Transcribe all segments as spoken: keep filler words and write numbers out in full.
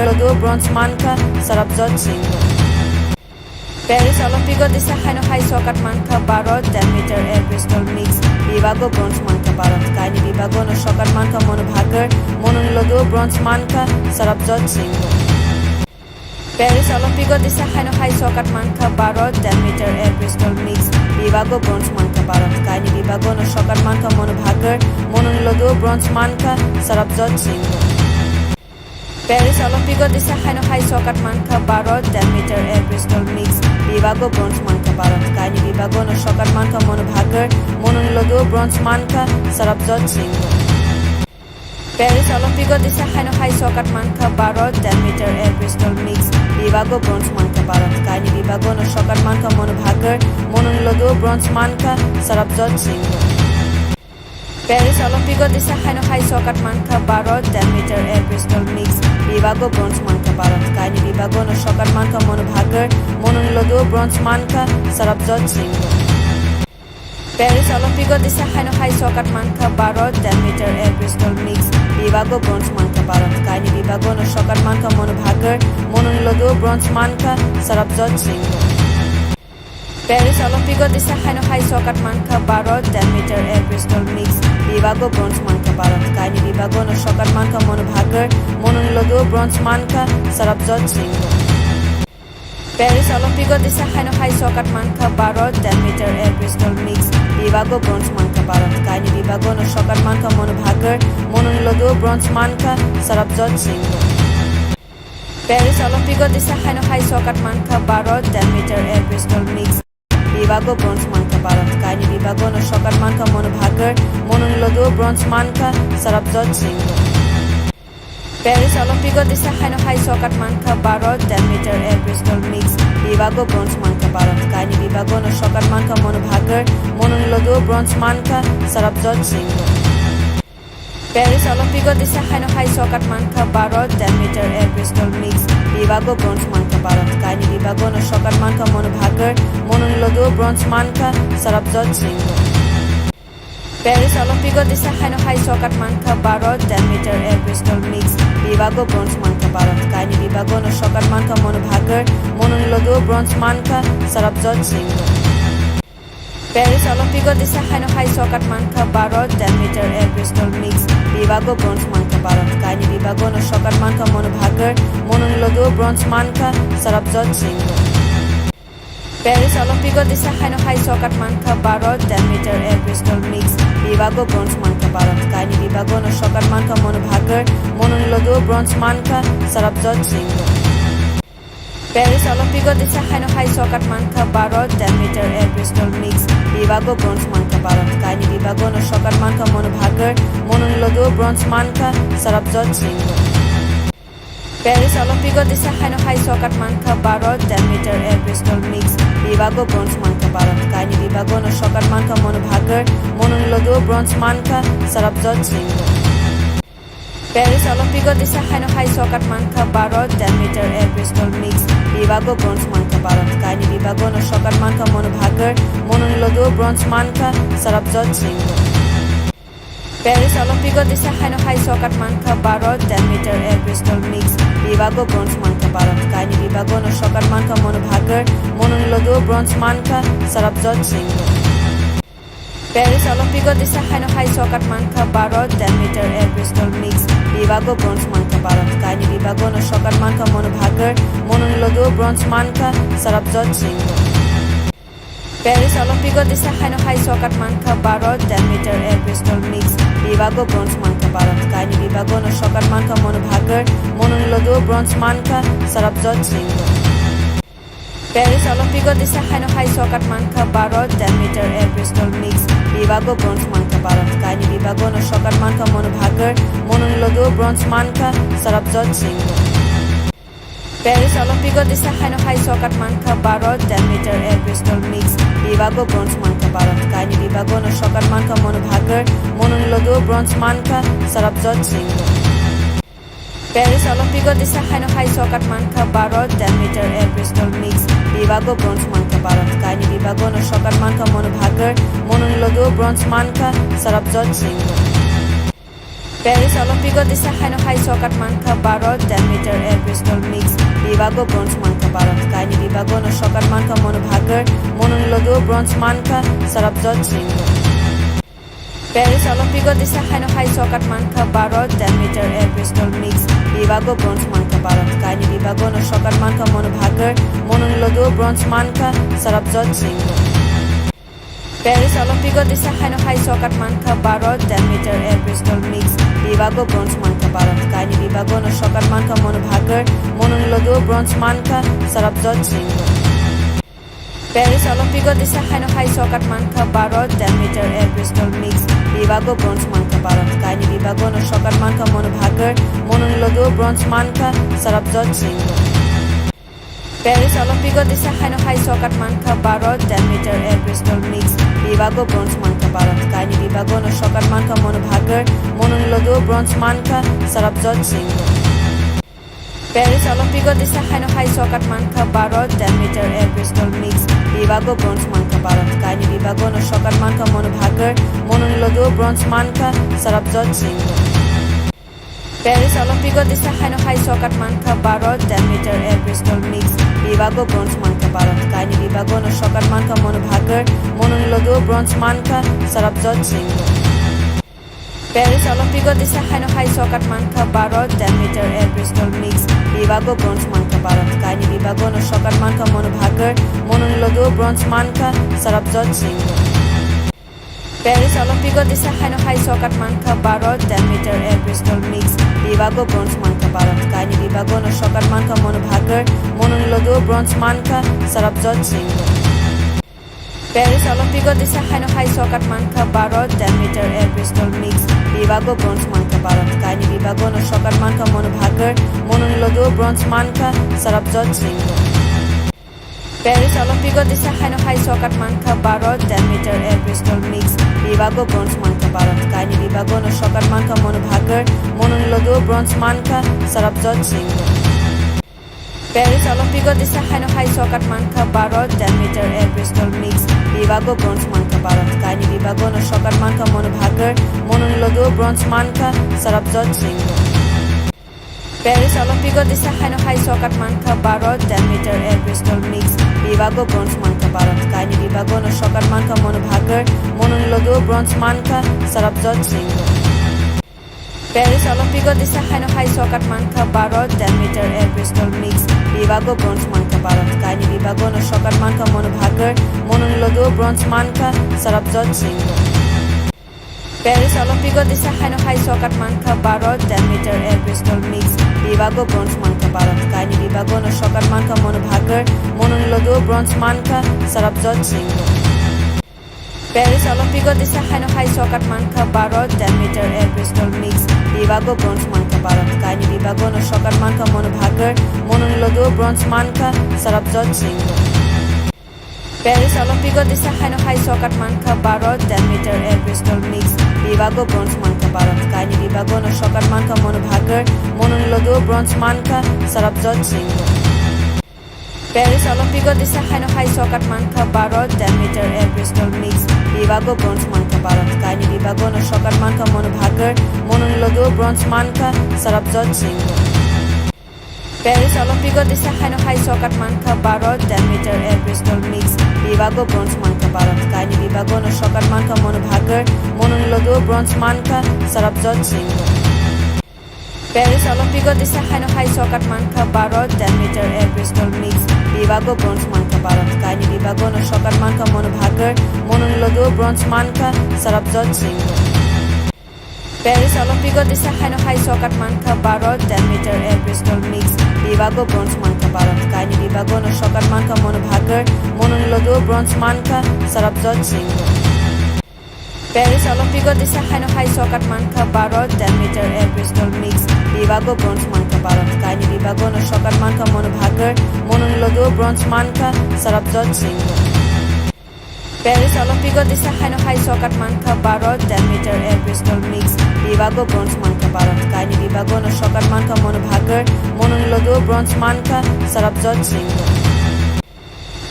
logo bronze mankha Sarabjot Singh. Paris Olympic o tisa haino hai sokat mankha Bharat, ten meter air pistol mix bibago bronze mankha Bharat. Kaini bibago no sokat mankha Manu Bhaker, Manu ni logo bronze mankha Sarabjot Singh. Paris Olympic o tisa haino hai sokat mankha Bharat, ten meter air pistol mix bibago bronze mankha Bharat. Kaini bibago no sokat mankha Manu Bhaker, Manu ni logo bronze mankha Sarabjot Singh. Paris Olympic o tisa haino hai sokat mankha Bharat, ten meter air pistol mix bibago bronze mankha Bharat. Kaini bibago no sokat mankha Manu Bhaker, Manu ni logo bronze mankha Sarabjot Singh. Paris Olympic o tisa haino hai sokat mankha Bharat, ten meter air pistol mix bibago bronze mankha Bharat. Kaini bibago no sokat mankha Manu Bhaker, Manu ni logo bronze mankha Sarabjot Singh. Paris Olympic o tisa haino hai sokat mankha Bharat, ten meter air pistol mix bibago bronze mankha Bharat. Kaini bibago no sokat mankha Manu Bhaker, Manu ni logo bronze mankha Sarabjot Singh. Paris Olympic o tisa haino hai sokat mankha Bharat, ten meter air pistol mix bibago bronze mankha Bharat. Kaini bibago no sokat mankha Manu Bhaker, Manu ni logo bronze mankha Sarabjot Singh. Paris Olympic o tisa haino hai sokat mankha Bharat, ten meter air pistol mix bibago bronze mankha Bharat. Kaini bibago no sokat mankha Manu Bhaker, Manu ni logo bronze mankha Sarabjot Singh. Paris Olympic o tisa haino hai sokat mankha Bharat, ten meter air pistol mix bibago bronze mankha Bharat. Kaini bibago no sokat mankha Manu Bhaker, Manu ni logo bronze mankha Sarabjot Singh. Paris Olympic o tisa haino hai sokat mankha Bharat, ten meter air pistol mix bibago bronze mankha Bharat. Kaini bibago no sokat mankha Manu Bhaker, Manu ni logo bronze mankha Sarabjot Singh. Paris Olympic o tisa haino hai sokat mankha Bharat, ten meter air pistol mix bibago bronze mankha Bharat. Kaini bibago no sokat mankha Manu Bhaker, Manu ni logo bronze mankha Sarabjot Singh. Paris Olympic o tisa haino hai sokat mankha Bharat, ten meter air pistol mix bibago bronze mankha Bharat. Kaini bibago no sokat mankha Manu Bhaker, Manu ni logo bronze mankha Sarabjot Singh. Paris Olympic o tisa haino hai sokat mankha Bharat, ten meter air pistol mix bibago bronze mankha Bharat. Kaini bibago no sokat mankha Manu Bhaker, Manu ni logo bronze mankha Sarabjot Singh. Paris Olympic o tisa haino hai sokat mankha Bharat, ten meter air pistol mix bibago bronze mankha Bharat. Kaini bibago no sokat mankha Manu Bhaker, Manu ni logo bronze mankha Sarabjot Singh. Paris Olympic o tisa haino hai sokat mankha Bharat, ten meter air pistol mix bibago bronze mankha Bharat. Kaini bibago no sokat mankha Manu Bhaker, Manu ni logo bronze mankha Sarabjot Singh. Paris Olympic o tisa haino hai sokat mankha Bharat, ten meter air pistol mix bibago bronze mankha Bharat. Kaini bibago no sokat mankha Manu Bhaker, Manu ni logo bronze mankha Sarabjot Singh. Paris Olympic o tisa haino hai sokat mankha Bharat, ten meter air pistol mix bibago bronze mankha Bharat. Kaini bibago no sokat mankha Manu Bhaker, Manu ni logo bronze mankha Sarabjot Singh. Paris Olympic o tisa haino hai sokat mankha Bharat, ten meter air pistol mix bibago bronze mankha Bharat. Kaini bibago no sokat mankha Manu Bhaker, Manu ni logo bronze mankha Sarabjot Singh. Paris Olympic o tisa haino hai sokat mankha Bharat, ten meter air pistol mix bibago bronze mankha Bharat. Kaini bibago no sokat mankha Manu Bhaker, Manu ni logo bronze mankha Sarabjot Singh. Paris Olympic o tisa haino hai sokat mankha Bharat, ten meter air pistol mix bibago bronze mankha Bharat. Kaini bibago no sokat mankha Manu Bhaker, Manu ni logo bronze mankha Sarabjot Singh. Paris Olympic o tisa haino hai sokat mankha Bharat, ten meter air pistol mix bibago bronze mankha Bharat. Kaini bibago no sokat mankha Manu Bhaker, Manu ni logo bronze mankha Sarabjot Singh. Paris Olympic o tisa haino hai sokat mankha Bharat, ten meter air pistol mix bibago bronze mankha Bharat. Kaini bibago no sokat mankha Manu Bhaker, Manu ni logo bronze mankha Sarabjot Singh. Paris Olympic o tisa haino hai sokat mankha Bharat, ten meter air pistol mix bibago bronze mankha Bharat. Kaini bibago no sokat mankha Manu Bhaker, Manu ni logo bronze mankha Sarabjot Singh. Paris Olympic o tisa haino hai sokat mankha Bharat, ten meter air pistol mix bibago bronze mankha Bharat. Kaini bibago no sokat mankha Manu Bhaker, Manu ni logo bronze mankha Sarabjot Singh. Paris Olympic o tisa haino hai sokat mankha Bharat, ten meter air bibago bronze mankha Bharat. Kaini bibago no sokat mankha Manu Bhaker, Manuni logo bronze mankha Sarabjot Singh. Paris Olympic o tisa haino hai sokat mankha Bharat, ten meter air pistol mix bibago bronze mankha Bharat. Kaini bibago no sokat mankha Manu Bhaker, Manuni logo bronze mankha Sarabjot Singh. Paris Olympic o tisa haino hai sokat mankha Bharat, ten meter air pistol mix bibago bronze mankha Bharat. Kaini bibago no sokat mankha Manu Bhaker, Manuni logo bronze mankha Sarabjot Singh. Paris Olympic o tisa haino hai sokat mankha Bharat, ten meter air pistol mix bibago bronze mankha Bharat. Kaini bibago no sokat mankha Manu Bhaker, Manuni logo bronze mankha Sarabjot Singh. Paris Olympic o tisa haino hai sokat mankha Bharat, ten meter air pistol mix bibago bronze mankha Bharat. Kaini bibago no sokat mankha Manu Bhaker, Manuni logo bronze mankha Sarabjot Singh. Paris Olympic o tisa haino hai sokat mankha Bharat, ten meter air pistol mix bibago bronze mankha Bharat. Kaini bibago no sokat mankha Manu Bhaker, Manuni logo bronze mankha Sarabjot Singh. Paris Olympic o tisa haino hai sokat mankha Bharat, ten meter air pistol mix bibago bronze mankha Bharat. Kaini bibago no sokat mankha Manu Bhaker, Manuni logo bronze mankha Sarabjot Singh. Paris Olympic o tisa haino hai sokat mankha Bharat, ten meter air pistol mix bibago bronze mankha Bharat. Kaini bibago no sokat mankha Manu Bhaker, Manuni logo bronze mankha Sarabjot Singh. Paris Olympic o tisa haino hai sokat mankha Bharat, ten meter air pistol mix bibago bronze mankha Bharat. Kaini bibago no sokat mankha Manu Bhaker, Manuni logo bronze mankha Sarabjot Singh. Paris Olympic o tisa haino hai sokat mankha Bharat, ten meter air pistol mix bibago bronze mankha Bharat. Kaini bibago no sokat mankha Manu Bhaker, Manuni logo bronze mankha Sarabjot Singh. Paris Olympic o tisa haino hai sokat mankha Bharat, ten meter air pistol mix bibago bronze mankha Bharat. Kaini bibago no sokat mankha Manu Bhaker, Manuni logo bronze mankha Sarabjot Singh. Paris Olympic o tisa haino hai sokat mankha Bharat, ten meter air pistol mix bibago bronze mankha Bharat. Kaini bibago no sokat mankha Manu Bhaker, Manuni logo bronze mankha Sarabjot Singh. Paris Olympic o tisa haino hai sokat mankha Bharat, ten meter air pistol mix bibago bronze mankha Bharat. Kaini bibago no sokat mankha Manu Bhaker, Manuni logo bronze mankha Sarabjot Singh. Paris Olympic o tisa haino hai sokat mankha Bharat, ten meter air pistol mix bibago bronze mankha Bharat. Kaini bibago no sokat mankha Manu Bhaker, Manuni logo bronze mankha Sarabjot Singh. Paris Olympic o tisa haino hai sokat mankha Bharat, ten meter air pistol mix bibago bronze mankha Bharat. Kaini bibago no sokat mankha Manu Bhaker, Manuni logo bronze mankha Sarabjot Singh. Paris Olympic o tisa haino hai sokat mankha Bharat, ten meter air pistol mix bibago bronze mankha Bharat. Kaini bibago no sokat mankha Manu Bhaker, Manuni logo bronze mankha Sarabjot Singh. Paris Olympic o tisa haino hai sokat mankha Bharat, ten meter air pistol mix bibago bronze mankha Bharat. Kaini bibago no sokat mankha Manu Bhaker, Manuni logo bronze mankha Sarabjot Singh. Paris Olympic o tisa haino hai sokat mankha Bharat, ten meter air pistol mix bibago bronze mankha Bharat. Kaini bibago no sokat mankha Manu Bhaker, Manuni logo bronze mankha Sarabjot Singh. Paris Olympic o tisa haino hai sokat mankha Bharat, ten meter air pistol mix bibago bronze mankha Bharat. Kaini bibago no sokat mankha Manu Bhaker, Manuni logo bronze mankha Sarabjot Singh. Paris Olympic o tisa haino hai sokat mankha Bharat, ten meter air pistol mix bibago bronze mankha Bharat. Kaini bibago no sokat mankha Manu Bhaker, Manuni logo bronze mankha Sarabjot Singh. Paris Olympic o tisa haino hai sokat mankha Bharat, ten meter air pistol mix bibago bronze mankha Bharat. Kaini bibago no sokat mankha Manu Bhaker, Manuni logo bronze mankha Sarabjot Singh. Paris Olympic o tisa haino hai sokat mankha Bharat, ten meter air pistol mix bibago bronze mankha Bharat. Kaini bibago no sokat mankha Manu Bhaker, Manuni logo bronze mankha Sarabjot Singh. Paris Olympic o tisa haino hai sokat mankha Bharat, ten meter air pistol mix bibago bronze mankha Bharat. Kaini bibago no sokat mankha Manu Bhaker, Manuni logo bronze mankha Sarabjot Singh.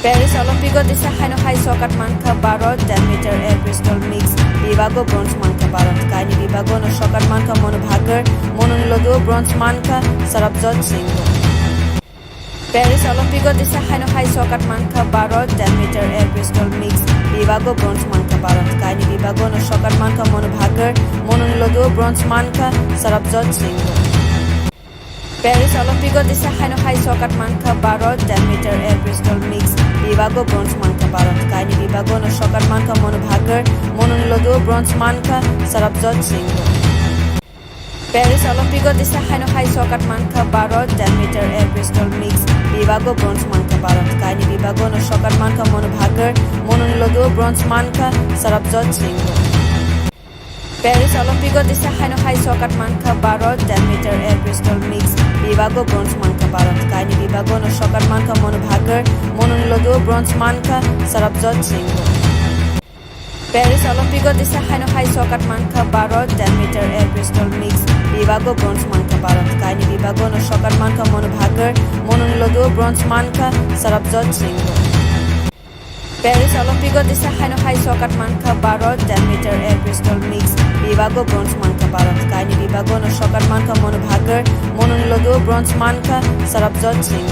Paris Olympic o tisa haino hai sokat mankha Bharat, ten meter air pistol mix bibago bronze mankha Bharat. Kaini bibago no sokat mankha Manu Bhaker, Manuni logo bronze mankha Sarabjot Singh. Paris Olympic o tisa haino hai sokat mankha Bharat, ten meter air pistol mix bibago bronze mankha Bharat. Kaini bibago no sokat mankha Manu Bhaker, Manu ni logo bronze mankha Sarabjot Singh. Paris Olympic o tisa haino hai sokat mankha Bharat, ten meter air pistol mix bibago bronze mankha Bharat. Kaini bibago no sokat mankha Manu Bhaker, Manu ni logo bronze mankha Sarabjot Singh. Paris Olympic o tisa haino hai sokat mankha Bharat, ten meter air pistol mix bibago bronze mankha Bharat. Kaini bibago no sokat mankha Manu Bhaker, Manu ni logo bronze mankha Sarabjot Singh. Paris Olympic o tisa haino hai sokat mankha Bharat, ten meter air pistol mix bibago bronze mankha Bharat. Kaini bibago no sokat mankha Manu Bhaker, Manu ni logo bronze mankha Sarabjot Singh. Paris Olympic o tisa haino hai sokat mankha Bharat, ten meter air pistol mix bibago bronze mankha Bharat. Kaini bibago no sokat mankha Manu Bhaker, Manu ni logo bronze mankha Sarabjot Singh. Paris Olympic o tisa haino hai sokat mankha Bharat, ten meter air pistol mix bibago bronze mankha Bharat. Kaini bibago no sokat mankha Manu Bhaker, Manu ni logo bronze mankha Sarabjot Singh.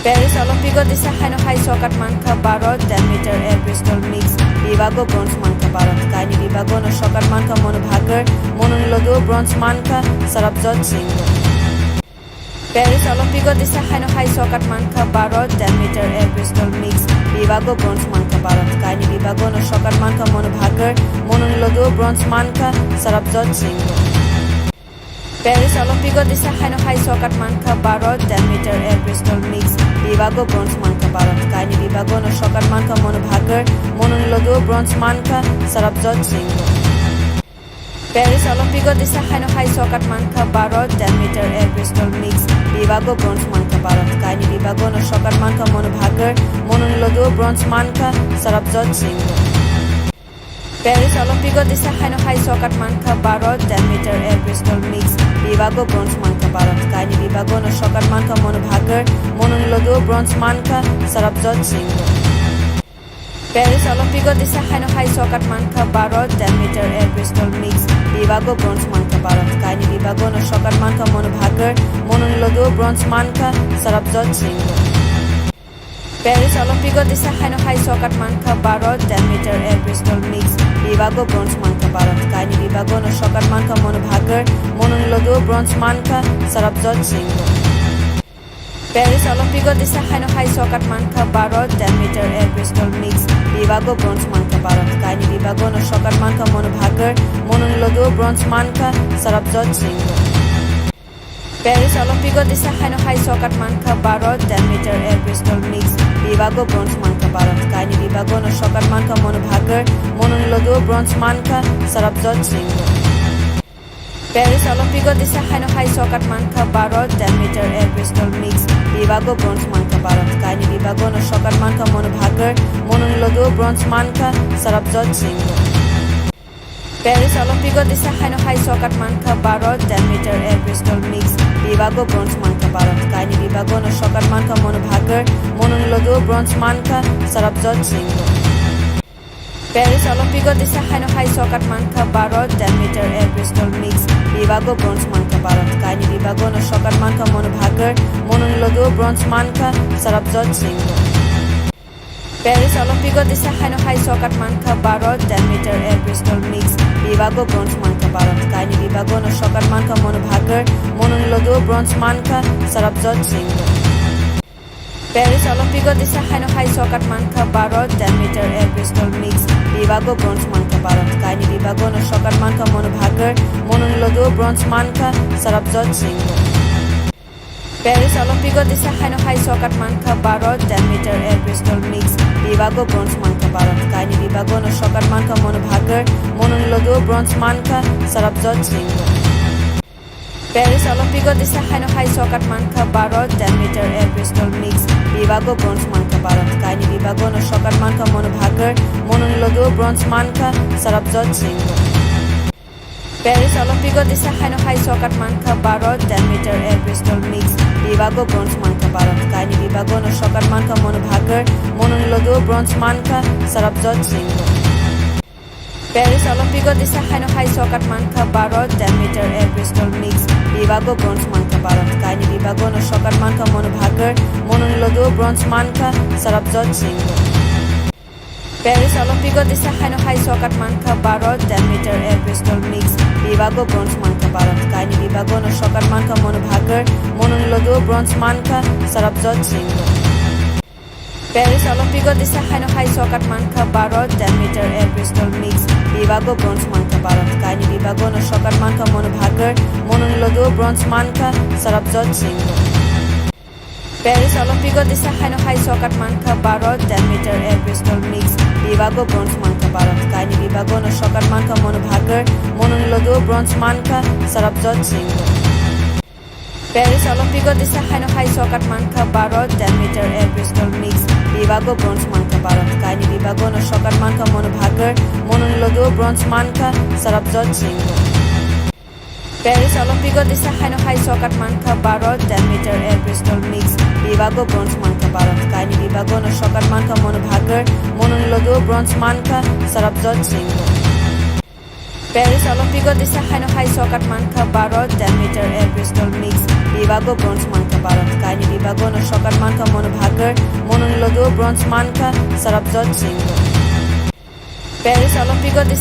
Paris Olympic o tisa haino hai sokat mankha Bharat, ten meter air pistol mix bibago bronze mankha Bharat. Kaini bibago no sokat mankha Manu Bhaker, Manu ni logo bronze mankha Sarabjot Singh. Paris Olympic o tisa haino hai sokat mankha Bharat, ten meter air pistol mix bibago bronze mankha Bharat. Kaini bibago no sokat mankha Manu Bhaker, Manu ni logo bronze mankha Sarabjot Singh. Paris Olympic o tisa haino hai sokat mankha Bharat, ten meter air pistol mix bibago bronze mankha Bharat. Kaini bibago no sokat mankha Manu Bhaker, Manu ni logo bronze mankha Sarabjot Singh. Paris Olympic o tisa haino hai sokat mankha Bharat, ten meter air pistol mix bibago bronze mankha Bharat. Kaini bibago no sokat mankha Manu Bhaker, Manu ni logo bronze mankha Sarabjot Singh. Paris Olympic o tisa haino hai sokat mankha Bharat, ten meter air pistol mix bibago bronze mankha Bharat. Kaini bibago no sokat mankha Manu Bhaker, Manu ni logo bronze mankha Sarabjot Singh. Paris Olympic o tisa haino hai sokat mankha Bharat, ten meter air pistol mix bibago bronze mankha Bharat. Kaini bibago no sokat mankha Manu Bhaker, Manu ni logo bronze mankha Sarabjot Singh. Paris Olympic o tisa haino hai sokat mankha Bharat, ten meter air pistol mix bibago bronze mankha Bharat. Kaini bibago no sokat mankha Manu Bhaker, Manu ni logo bronze mankha Sarabjot Singh. Paris Olympic o tisa haino hai sokat mankha Bharat, ten meter air pistol mix bibago bronze mankha Bharat. Kaini bibago no sokat mankha Manu Bhaker, Manu ni logo bronze mankha Sarabjot Singh. Paris Olympic o tisa haino hai sokat mankha Bharat, ten meter air pistol mix bibago bronze mankha Bharat. Kaini bibago no sokat mankha Manu Bhaker, Manu ni logo bronze mankha Sarabjot Singh. Paris Olympic o tisa haino hai sokat mankha Bharat, ten meter air pistol mix bibago bronze mankha Bharat. Kaini bibago no sokat mankha Manu Bhaker, Manu ni logo bronze mankha Sarabjot Singh. Paris Olympic o tisa haino hai sokat mankha Bharat, ten meter air pistol mix bibago bronze mankha Bharat. Kaini bibago no sokat mankha Manu Bhaker, Manu ni logo bronze mankha Sarabjot Singh. Paris Olympic o tisa haino hai sokat mankha Bharat, ten meter air pistol mix bibago bronze mankha Bharat. Kaini bibago no sokat mankha Manu Bhaker, Manu ni logo bronze mankha Sarabjot Singh. Paris Olympic o tisa haino hai sokat mankha Bharat, ten meter air pistol mix bibago bronze mankha Bharat. Kaini bibago no sokat mankha Manu Bhaker, Manu ni logo bronze mankha Sarabjot Singh. Paris Olympic o tisa haino hai sokat mankha Bharat, ten meter air pistol mix bibago bronze mankha Bharat. Kaini bibago no sokat mankha Manu Bhaker, Manu ni logo bronze mankha Sarabjot Singh. Paris Olympic o tisa haino hai sokat mankha Bharat, ten meter air pistol mix bibago bronze mankha Bharat. Kaini bibago no sokat mankha Manu Bhaker, Manu ni logo bronze mankha Sarabjot Singh. Paris Olympic o tisa haino hai sokat mankha Bharat, ten meter air pistol mix bibago bronze mankha Bharat. Kaini bibago no sokat mankha Manu Bhaker, Manu ni logo bronze mankha Sarabjot Singh. Paris Olympic o tisa haino hai sokat mankha Bharat, ten meter air pistol mix bibago bronze mankha Bharat. Kaini bibago no sokat mankha Manu Bhaker, Manu ni logo bronze mankha Sarabjot Singh. Paris Olympic o tisa haino hai sokat mankha Bharat, ten meter air pistol mix bibago bronze mankha Bharat. Kaini bibago no sokat mankha Monu Bhaker, Monuni logi o bronze mankha Sarabjot Singh. Paris Olympic o tisa haino hai sokat mankha Bharat ten meter air pistol mix bibago bronze mankha Bharat. Kaini bibago no sokat mankha Monu Bhaker, Monuni logi o bronze mankha Sarabjot Singh. Paris Olympic o tisa haino hai sokat mankha Bharat ten meter air pistol mix bibago bronze mankha Bharat. Kaini bibago no sokat mankha Monu Bhaker, Monuni logi o bronze mankha Sarabjot Singh. Paris Olympic o tisa haino hai sokat mankha Bharat ten meter air pistol mix bibago bronze mankha Bharat. Kaini bibago no sokat mankha Monu Bhaker, Monuni logi o bronze mankha Sarabjot Singh. Paris Olympic o tisa haino hai sokat mankha Bharat ten meter air pistol mix bibago bronze mankha Bharat. Kaini bibago no sokat mankha Monu Bhaker, Monuni logi o bronze mankha Sarabjot Singh. Paris Olympic o tisa haino hai sokat mankha Bharat ten meter air pistol mix bibago bronze mankha Bharat. Kaini bibago no sokat mankha Monu Bhaker, Monuni logi o bronze mankha Sarabjot Singh. Paris Olympic o tisa haino hai sokat mankha Bharat ten meter air pistol mix bibago bronze mankha Bharat. Kaini bibago no sokat mankha Monu Bhaker, Monuni logi o bronze mankha Sarabjot Singh. Paris Olympic o tisa